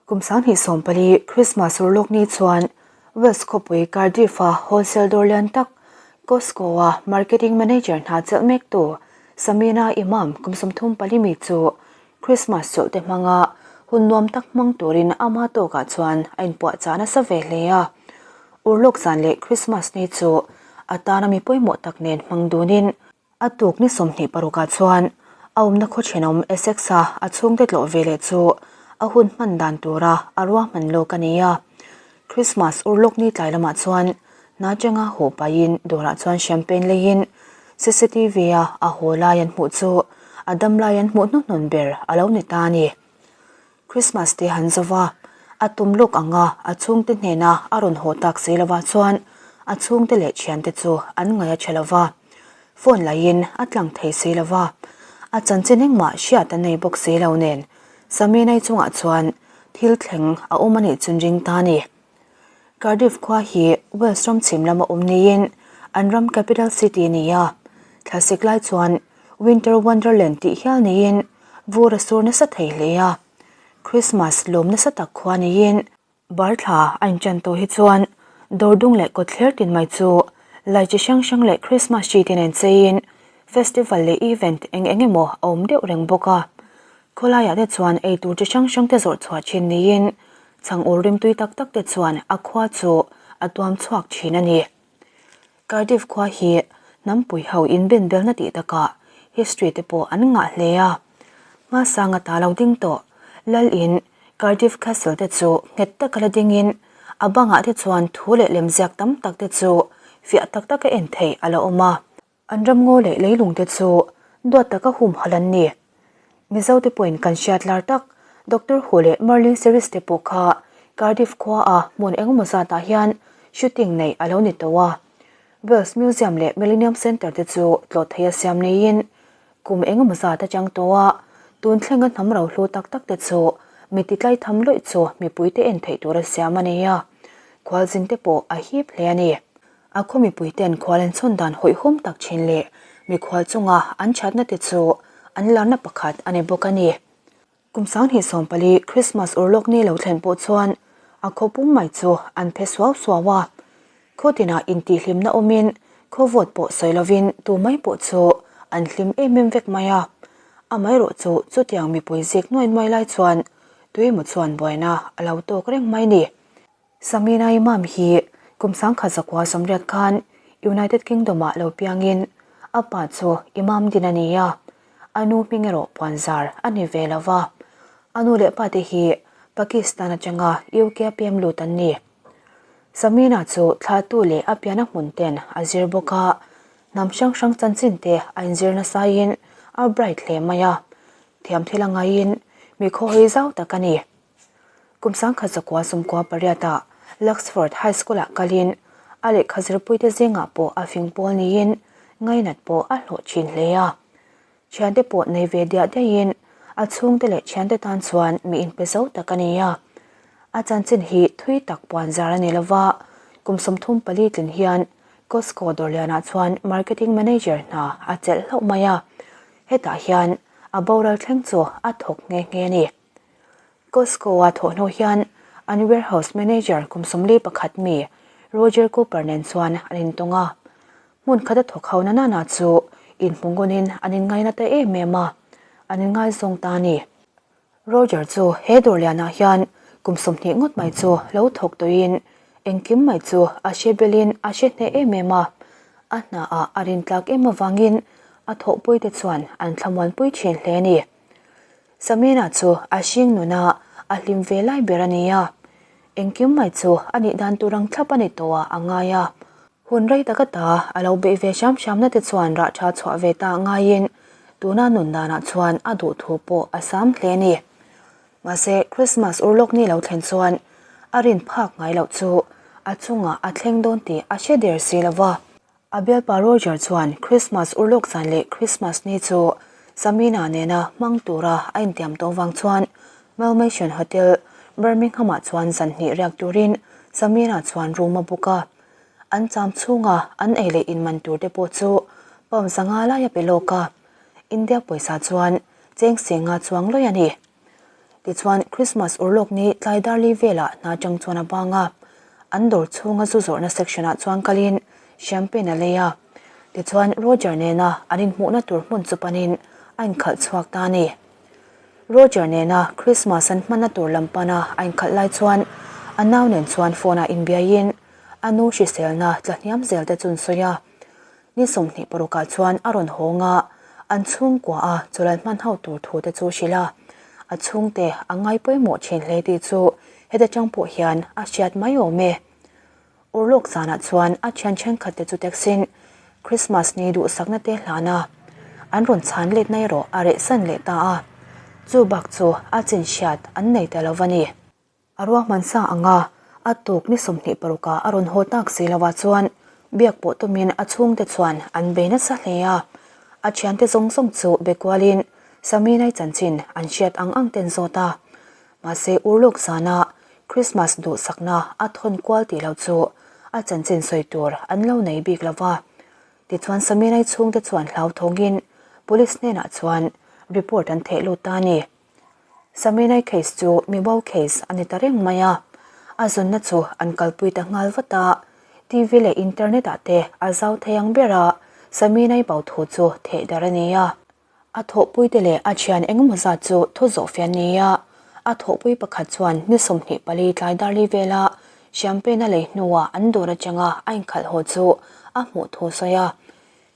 Kum 2014 Christmas urlawk ni chuan Wales khawpui Cardiff-a wholesale dawr lian tak Costco-a marketing manager hna chelh mektu Samina Imam kum 34 mi chu Christmas chawlh te hmanga hun nuam tak hmang turin ama tawkah chuan a inpuahchah nasa ve hle a. Urlawk zan leh Christmas ni chu a tana mi pawimawh tak nen hmang dunin A tuk ni 26 ah chuan a awmna khaw thenawm Essex-a a chhungte tlawh ve leh chu a hun hman dan tura a ruahman lawk a ni a. Christmas urlawk ni tlai lamah chuan hna changa haw pahin dawrah chuan champagne leiin CCTV-a a haw lai an hmuh chu a dam lai an hmuh hnuhnun ber a lo ni ta a ni. Christmas te han zo va, a tum lawk ang a, a chhungte hnena a rawn haw tak si lovah chuan a chhungte leh thiante chu an ngaih a tha lo va. Phone laiin a tlang thei si lo va, a chanchin engmah hriat a nei bawk si lo nen Saminai chungah chuan thil thleng a awm a nih chun ring ta a ni. Cardiff khua hi Wales ram chhim lama awm niin an ram capital city a ni a, thlasik lai chuan Winter Wonderland tih hial niin vur a sur nasa thei hle a. Christmas lawm nasa tak khua niin bar thla a inṭan tawh hi chuan dawr dung leh kawtthler tin mai chu lai chi hrang hrang leh Christmas tree te nen cheiin festival leh event eng eng emaw a awm deuh reng bawk a. Khawlaiah te chuan eitur chi hrang hrang te zawrh chhuah thin niin chhang ur rimtui tak tak te chuan a khua chu a tuam chhuak thin a ni. Cardiff khua hi hnampui ho inbenbelna tih takah history te pawh an ngah hle a. Hmasanga ta lo ding tawh Lal in Cardiff Castle te chu nghet taka la dingin a bangah te chuan thu leh lemziak tam tak te chu fiah tak taka en theih a la awm a. An ramngaw leh leilung te chu duat taka humhalh an ni. Mizo te pawhin kan hriat lar tak Doctor Hu leh Merlin series te pawh kha Cardiff khua a hmun engemaw zatah hian shooting neih a lo ni tawh a. Wales Museum leh Millennium Centre te chu tlawh theih a siam neiin kum engemaw zat a chang tawh a, tun thlenga hnam rohlu tak tak te chu mi titlai tham lawih chu mipuite en theih tur a siam a ni a, khualzin te pawh a hip hle a ni. A khaw mipuiten khual an chhawn dan hawihhawm tak thin leh mikhual chunga an thatna te chu an larna pakhat a ni bawk a ni. Kum 2014 Christmas urlawk ni lo thlen pawh chuan a khaw pum mai chu an phe suau suau a. Khaw tinah intihhlimna awmin khaw vawt pawh sawi lovin tu mai pawh chu an hlim em em vek mai a. Amaherawhchu chutiang mipui zik nuai nuai lai chuan tuimaw chuan buaina a lo tawk reng mai ni. Samina Imam hi kum 1980 khan United Kingdom-ah lo piangin a pa chu Imam din a ni a, a nu hming erawh puanzar a ni ve lo va. A nu leh pate hi Pakistan atanga UK a pem lut an ni. Samina chu thlahtu leh a piana hmun ten a zir bawk a, hnam hrang hrang chanchin te a inzir nasain a bright hle mai a, thiamthil a ngaiin mi khawhawi zau tak a ni. Kum 1998 ah Luxford High School ah kalin a lehkha zirpuite zingah pawh a fing pawl niin ngainat pawh a hlawh thin hle a. Thiante pawh nei ve diah diahin a chhungte leh thiante tan chuan mi inpe zo tak a ni a. A chanchin hi thui tak puan zar a ni lova, kum 34 tlin hian Costco dawrlianah chuan Marketing Manager hna a chelh hlauh mai a, hetah hian a boral thleng chu a thawk nghe nghe a ni. Costco-a thawh hnu hian an warehouse manager kum 41 mi Roger Cooper nen chuan an intawng a. Hmun khata thawk ho na nana chu inhmu ngunin an inngaina ta em em a, an inngaizawng ta a ni. Roger chu he dawr lianah hian kum 20 ngawt mai chu lo thawk tawhin engkim mai chu a hre belin a hre hneh em em a. A hnaah a rintlak em avangin a thawhpuite chuan an thlamuanpui thin hle a ni. Samina chu a hring nuna a hlim ve lai ber a ni a, engkim mai chu a nih dan tur ang thlap a ni tawh a a ngai a. Hun rei taka ta a lo beih ve hram hramna te chuan rah tha chhuah ve ta ngaiin tuna nun danah chuan a duh thu pawh a sam hle a ni. Mahse, Christmas urlawk ni lo thlen chuan a rin phak ngai loh chu a chungah a thleng dawn tih a hre der si lo va. A bialpa Roger chuan Christmas urlawk zan leh Christmas ni chu Samina nena hmang tura a intiam tawh vang chuan Malmaison Hotel, Birmingham-ah chuan zan hnih riak turin Samina chuan room a book a. An cham chhunga an ei leh inman tur te pawh chu pound 500 lai a pe lawk a, India pawisa chuan cheng 500 chuang lawih a ni. Tichuan, Christmas urlawk ni tlai darli velah hna chang chuan a bang a, an dawr chhunga zu zawrhna section-ah chuan kalin champagne a lei a. Tichuan, Roger nena an inhmuhna tur hmun chu panin a inkhalh chhuak ta a ni. Roger nena Christmas an hmanna tur lam pana a inkhalh lai chuan a nau nen chuan phone-ah inbiaiin a nu hriselna tla hniam zel te chu an sawi a. Ni 26 ah chuan a rawn hawng a, an chhungkua a chawlal hman ho tur thu te chu hrilh a. A chhungte a ngai pawimawh thin hle tih chu heta tang pawh hian a hriat mai awm e. Urlawk zanah chuan a thian thenkhat te chu taxin Christmas ni duhsakna te hlan a, an rawn chhan letna erawh a rehsan leh ta a. Chu bak chu a chin hriat an nei ta lo va ni. A ruahman sa ang a, a tuk ni 26 ah a rawn haw tak si lo ah chuan biak pawh tumin a chhungte chuan an bei nasa hle a. A thiante zawng zawng chu be kualin Saminai chanchin an hriat ang ang ten zawt a. Mahse urlawk zana Christmas duhsakna a thawn kual tih lo chu a chanchin sawi tur an lo nei bik lo va. Tichuan Saminai chhungte chuan hlauthawngin Police hnenah chuan report an theh lut ta a ni. Saminai case chu mi bo case a ni ta reng mai a, a zunna chu an kalpui ta nghal vat a, TV leh internet ah te a zau thei ang ber a, Saminai bo thu chu theh dar a ni a. A thawhpui te leh a thian engemaw zat chu thu zawh fiah a ni a, a thawhpui pakhat chuan ni 24 tlai darli vela champagne a lei hnuah an dawr atanga a inkhalh haw chu a hmuh thu sawi a,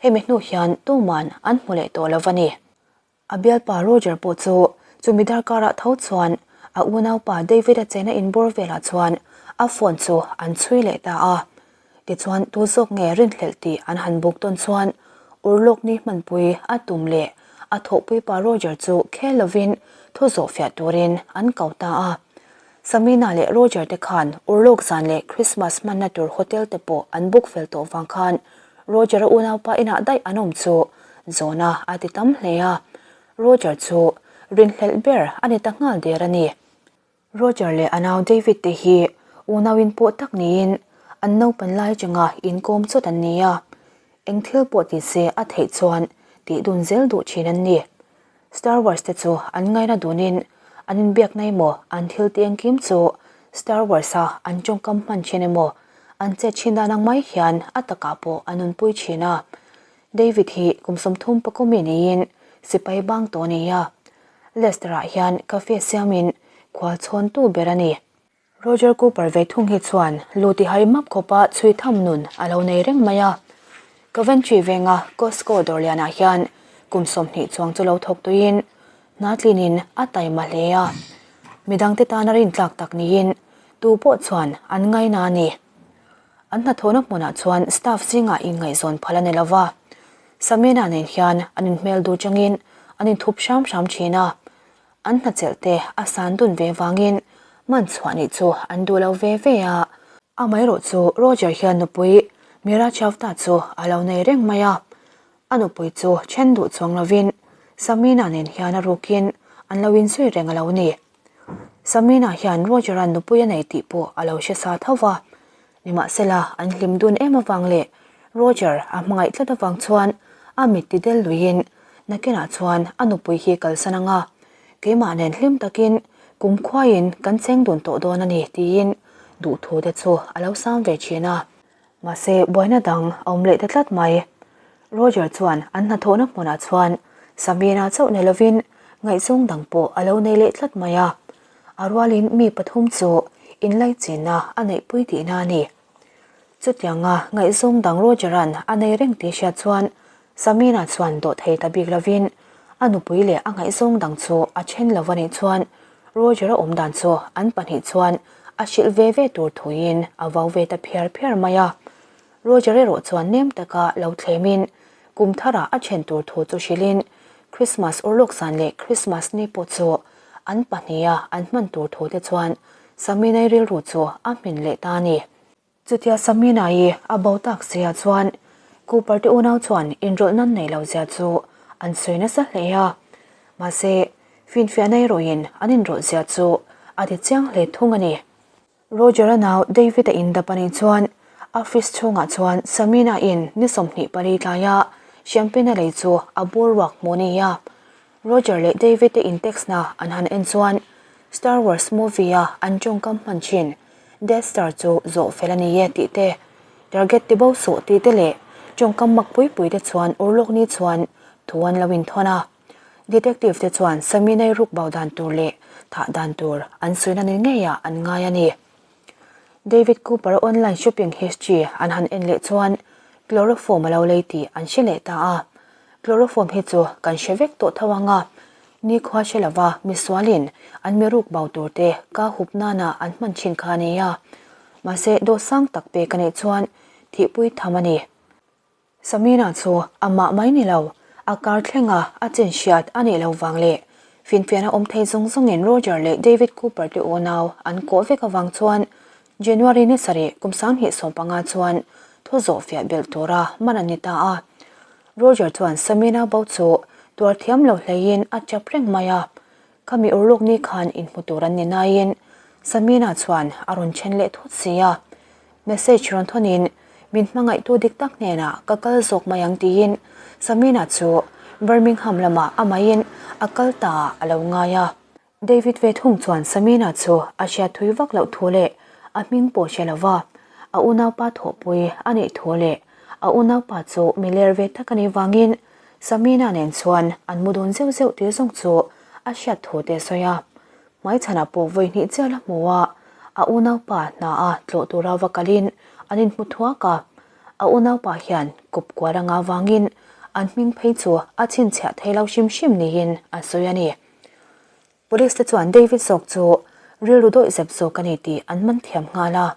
hemi hnu hian tuman an hmu leh tawh lo a ni. A bialpa Roger pawh chu chumi darkarah tho chuan a unaupa David-a chena inbawr velah chuan a phone chu an chhui leh ta a. Tichuan tu zawk nge rinhlelh tih an han buk tawn chuan urlawk ni hmanpui a tum leh a thawhpuipa Roger chu khel lovin thu zawh fiah turin an ko ta a. Samina leh Roger te khan urlawk zan leh Christmas hmanna tur hotel te pawh an book fel tawh vang khan Roger-a unaupa inah daih an awm chu zawna a ti tam hle a, Roger chu rinhlelh ber a ni ta nghal der a ni. Roger leh a nau David te hi unau in pawh tak niin an naupan lai atanga inkawm chawt an ni a, eng thil pawh ti se a theih chuan tih dun zel duh thin an ni. Star Wars te chu an ngaina dunin an inbiakna emaw an thil tih engkim chu Star Wars a an tawngkam hman thin emaw an chet thin dan ang mai hian a takah pawh an nunpui thin a. David hi kum 30 pakawmi niin sipai bang tawh a ni a. Leicester ah hian cafe siamin khual chhawntu ber a ni. Roger Cooper ve thung hi chuan lu ti hai map khawpa chhui tham nun a lo nei reng mai a. Coventry venga Costco dawr lianah hian kum 20 chuang chu lo thawk tuiin hna tlinin a taima hle a. Midangte tana rintlak tak niin tu pawh chuan an ngaina a ni. An hnathawhna hmunah chuan staff zingah inngaihzawn phal a ni lo va. Samena nen hian an inhmel duh changin an inthup hram hram thin a. An hnachelh te a san dun ve vangin man chhuah nih chu an duh lo ve ve a. Amaherawh chu Roger hian nupui Mira Chavta chu a lo nei reng mai a. A nupui chu then duh chuang lovin Samina nen hian a rukin an lo inzui reng a lo ni. Samina hian Roger-a'n nupui a nei tih pawh a lo hre sa tho va. Nimahsela an hlim dun em avang leh Roger a hmangaih tlat avang chuan a mit ti del luiin nakinah chuan a nupui hi kalsan anga keimah nen hlim takin kum khuaiin kan cheng dun tawh dawn a ni tiin duhthu te chu a lo sang ve thin a. Mahse buaina dang a awm leh ta tlat mai. Roger chuan an hnathawhna hmunah chuan Samina chauh nei lovin ngaihzawng dang pawh a lo nei leh tlat mai a. A rualin mi pathum chu inlaichinna a neihpui tihna a ni. Chutianga ngaihzawng dang Roger-a'n a nei reng tih hriat chuan Samina chuan dawh thei ta bik lovin a nupui leh a ngaihzawng dang chu a then lo a nih chuan Roger-a awm dan chu an pahnih chuan a hrilh ve ve tur thuin a vau ve ta phiar phiar mai a. Roger erawh chuan nem taka lo thlemin kum tharah a then tur thu chu hrilhin Christmas urlawk zan leh Christmas ni pawh chu an pahniha an hman tur thu te chuan Saminai rilru chu a hmin leh ta a ni. Chutia Saminai a bo tak sia chuan Cooper te unau chuan inrawlh nan nei lo zia chu an sawi nasa hle a. Mahse, finfiahna erawhin an inrawlh zia chu a ti chiang hle thung a ni. Roger-a nau David-a indap a nih chuan office chhungah chuan Samina in ni 24 tlaia champagne a lei chu a bur ruak hmuh a ni a. Roger leh David te in text na an han en chuan Star Wars movie-a an tawngkam hman thin Death Star chu zawh fel a ni e tih te, Target ti bo suh tih te leh tawngkam mak pui pui te chuan urlawk ni chuan thu an lo inthawn a. Detective te chuan Saminai ruk bo dan tur leh thah dan tur an suina ni ngeiah an ngai a ni. David Cooper online shopping history an han en leh chuan chloroform a lo lei tih an hre leh ta a. Chloroform hi chu kan hre vek tawh tho ang a, nikhua hre lova misualin an mi ruk bo tur te ka hup nana an hman thin kha a ni a. Mahse dawt sang tak pek a nih chuan thihpui tham a ni. Samina chu amah mai ni lo, a kar thlenga a chin hriat a nih loh vang leh finfiahna awm thei zawng zawngin Roger leh David Cooper te unau an kawh vek avang chuan January ni sarih kum 2015 chuan thu zawhfiah belh tura man an ni ta a. Roger chuan Samina bo chu tuar thiam lo hleiin a chap reng mai a, khami urlawk ni khan inhmu tur an ni naiin Samina chuan a rawn then leh thut si a. Message rawn thawnin min hmangaihtu dik tak hnenah ka kal zawk mai ang tiin Samina chu Birmingham lamah amahin a kal ta ah a lo ngai a. David ve thung chuan Samina chu a hriat thui vak loh thu leh a hming pawh hre lova a unaupa thawhpui a nih thu leh a unaupa chu mi ler ve tak a nih vangin Samina nen chuan an mu dun zeuh zeuh tir zawng chu a hriat thu te a sawi a. Hmaichhanah pawh vawi hnih chiah la hmu a, a unaupa hna a tlawh tura va kalin an inhmu thuak a. A unaupa hian kawp kual anga vangin an hming phei chu a chhinchhiah thei lo hrim hrim niin a sawi a ni. Police te chuan David zawk chu rilru dawih zep zawk a ni tih an man thiam nghal a,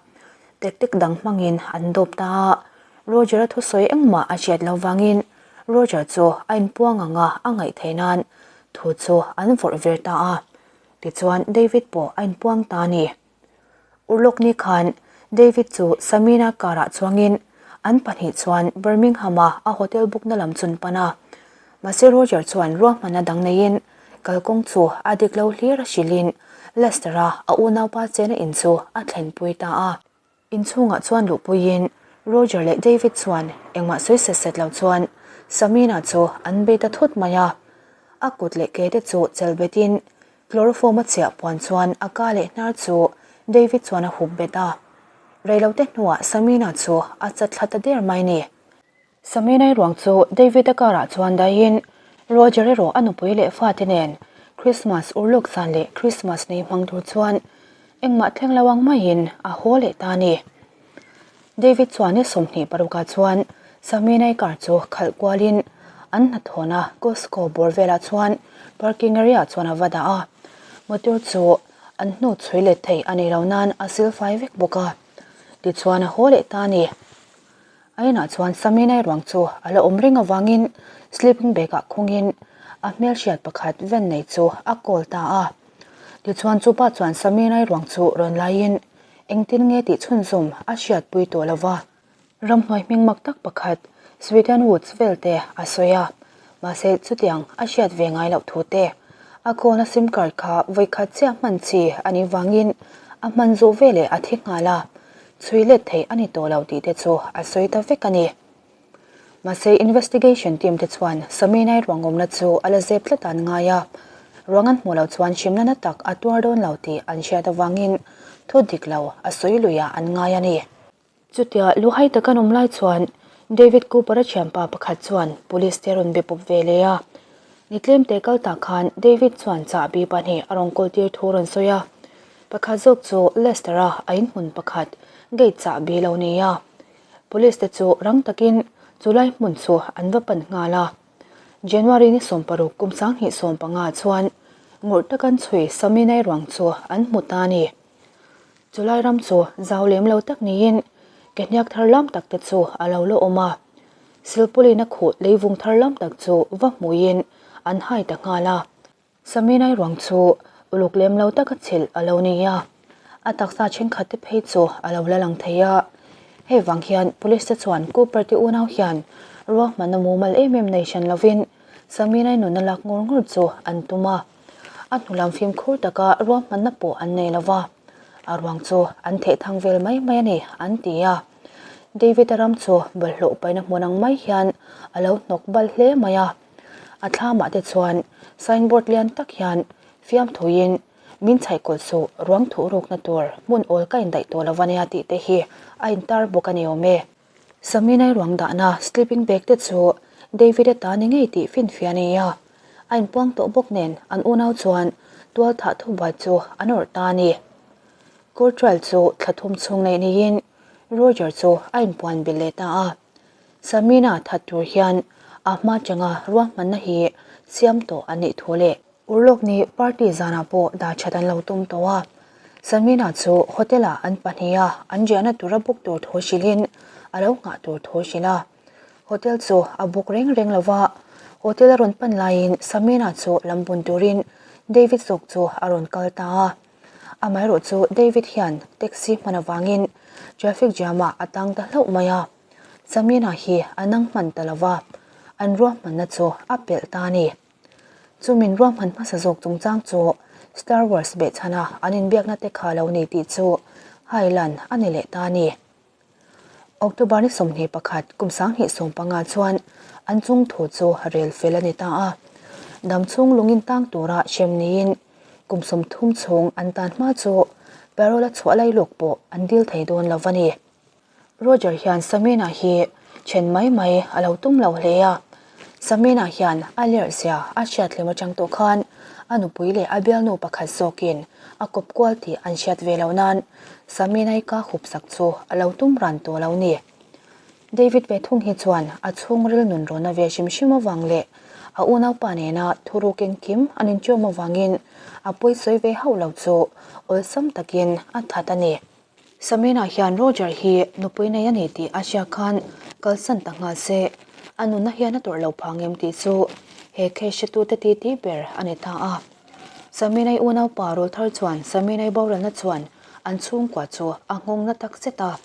tactic dang hmangin an dawp ta a. Roger-a thusawi engmah a hriat loh vangin Roger chu a inpuang ang a, a ngaih theih nan thu chu an vawrh vir ta a. Tichuan David pawh a inpuang ta a ni. Urlawk ni khan David chu Samina car ah chuangin an pahnih chuan Birmingham-a a hotel book-na lam chun pan a. Mahse Roger chuan ruahmanna dang neiin kalkawng chu a dik lo hlir a hrilhin Leicester-a a unaupa chena in chu a thlenpui ta a. Inchhungah chuan luhpuiin Roger leh David chuan engmah sawi set set lo chuan Samina chu an bei ta thut mai a. A kut leh ke te chu chel betin chloroform a chiah puan chuan a ka leh hnar chu David chuan a hup bet a. Reilote hnuah Samina chu a chat thla ta der mai ni. Saminai ruang chu David-a car-ah chuan daihin Roger erawh a nupui leh fate nen Christmas urlawk zan leh Christmas ni hmang tur chuan engmah thleng lo ang maiin a haw leh ta a ni. David chuan ni 26 ah chuan Saminai car chu khalh kualin an hnathawna Costco bawr velah chuan parking area chuan a va dah a, motor chu an hnu chhui let thei a ni lo nan a silfai vek bawk a, tichuan a haw leh ta a ni. A inah chuan Saminai ruang chu a la awm reng avangin sleeping bag ah khungin a hmelhriat pakhat ven nei chu a call ta a. Tichuan chupa chuan Saminai ruang chu rawn laiin engtin nge tih chhunzawm a hriatpui tawh lo va. Ramhnuai hming mak tak pakhat Sweden Woods vel te a sawi a, mahse chutiang a hriat ve ngai loh thu te a call na sim card kha vawikhat chiah hman chi a nih vangin a hman zawh veleh a thi nghal a. Chhui let theih a ni tawh lo tih te chu a sawi ta vek a ni. Mahse investigation team te chuan Saminai ruangawmna chu a la zep tlat an ngai a, ruang an hmuh loh chuan hrimna na tak a tuar dawn lo tih an hriat avangin thu dik lo a sawi luiah an ngai a ni. Chutia luhai tak an awm lai chuan David Cooper-a thianpa pakhat chuan police te rawn be pawp ve leh a. Ni tlemte kal tak khan David chuan chahbi pahnih a rawn kawl tir thu rawn sawi a. Pakhat zawk chu Leicester-a a inhmun pakhat gate chahbi lo ni a. Police te chu rang takin chu lai hmun chu an va pan nghal a. January ni 16 kum 2015 chuan ngawrh takan chhui Saminai ruang chu an hmu ta a ni. Chu lai ram chu zau lem lo tak niin ke hniak thar lam tak te chu a lo la awm a. Silpauline a khuh leivung thar lam tak chu va hmuiin an hai ta nghal a. Saminai ruang chu uluk lem lo taka chhilh a lo ni a, a taksa thenkhat te phei chu a lo la lang thei a. Hei vang hian Police te chuan Cooper te unau hian ruahmanna mumal em em nei hran lovin Saminai nunna lak ngawr ngawr chu an tum a, a hnulam fimkhur taka ruahmanna pawh an nei lova, a ruang chu an theh thang vel mai mai a ni an ti a. David-a ram chu bawlhhlawh paihna hmun ang mai hian a lo hnawk bal hle mai a. A thlamah te chuan signboard lian tak hian fiamthuiin Min chhaihkawlh suh, ruang thuh rukna tur hmun awl ka indaih tawh lo a nia tih te hi a intar bawk a ni awm e. Saminai ruang dahna sleeping bag te chu David-a ta ni ngei tih finfiah a ni a, a inpuang tawh bawk nen an unau chuan tual thah thubuai chu an awrh ta a ni. Court trial chu thla thum chhung neih niin Roger chu a inpuan bilh leh ta a. Samina that tur hian a hma changa ruahmanna hi siam tawh an nih thu leh Urlawk nih party zanah pawh dah that an lo tum tawh a, Samina chu hotel-ah an pahniha an riahna tura book tur thu hrilhin a lo nghah tur thu hrilh a. Hotel chu a book reng reng lo va, hotel a rawn pan laiin Samina chu lam bun turin David zawk chu a rawn kal ta a. Amaherawh chu David hian taxi hman avangin traffic jam-ah a tang ta hlauh mai a, Samina hi a nang hman ta lo va, an ruahmanna chu a pelh ta a ni. Chu min ruahman hmasa zawk chungchang chu Star Wars behchhana an inbiakna te kha lo ni tih chu hailan a ni leh ta a ni. October ni 21 kum 2015 chuan an chung thu chu rel fel a ni ta a. Dam chhung lungin tang tura hrem niin kum 30 chhung an tan hma chu parole a chhuah lailawk pawh an dil thei dawn lo a ni. Roger hian Samina hi then mai mai a lo tum lo hle a, Samina hian a lerh zia a hriat hlim atang tawh khan a nupui leh a bialnu pakhat zawkin a kawp kual tih an hriat ve loh nan Samina-i ka hup sak chu a lo tum ran tawh lo ni. David ve thung hi chuan a chhungril nun rawna ve hrim hrim avang leh a unaupa nena thuruk engkim an inchawm avangin a pawisawi ve hauh lo chu awlsam takin a that a ni. Samina hian Roger hi nupui nei a ni tih a hria khan kalsan ta nghal se, a nunna hian a tawrh lo phang em tih chu he case hretute titi ber a ni ta a. Saminai unaupa Rawlthar chuan Saminai boralna chuan an chhungkua chu a nghawng na tak zet a,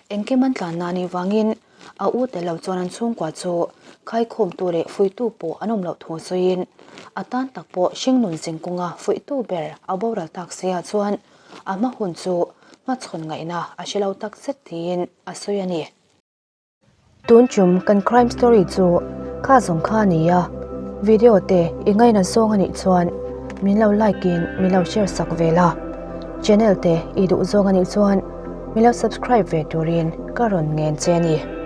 engkim an tlan na nih vangin a u tel lo chuan an chhungkua chu khaikhawmtu leh fuihtu pawh an awm loh thu sawiin a tan tak pawh hringnun zingkawnga fuihtu ber a boral tak sia chuan A hma hun chu hmachhawn ngaihna a hre lo tak zet tiin a sawi a ni. Tun chum kan crime story chu kha zawng kha a ni a, video te i ngaina zawng a nih chuan min lo like in min lo share sak ve la, channel te i duh zawng a nih chuan min lo subscribe ve turin ka rawn ngen che a ni.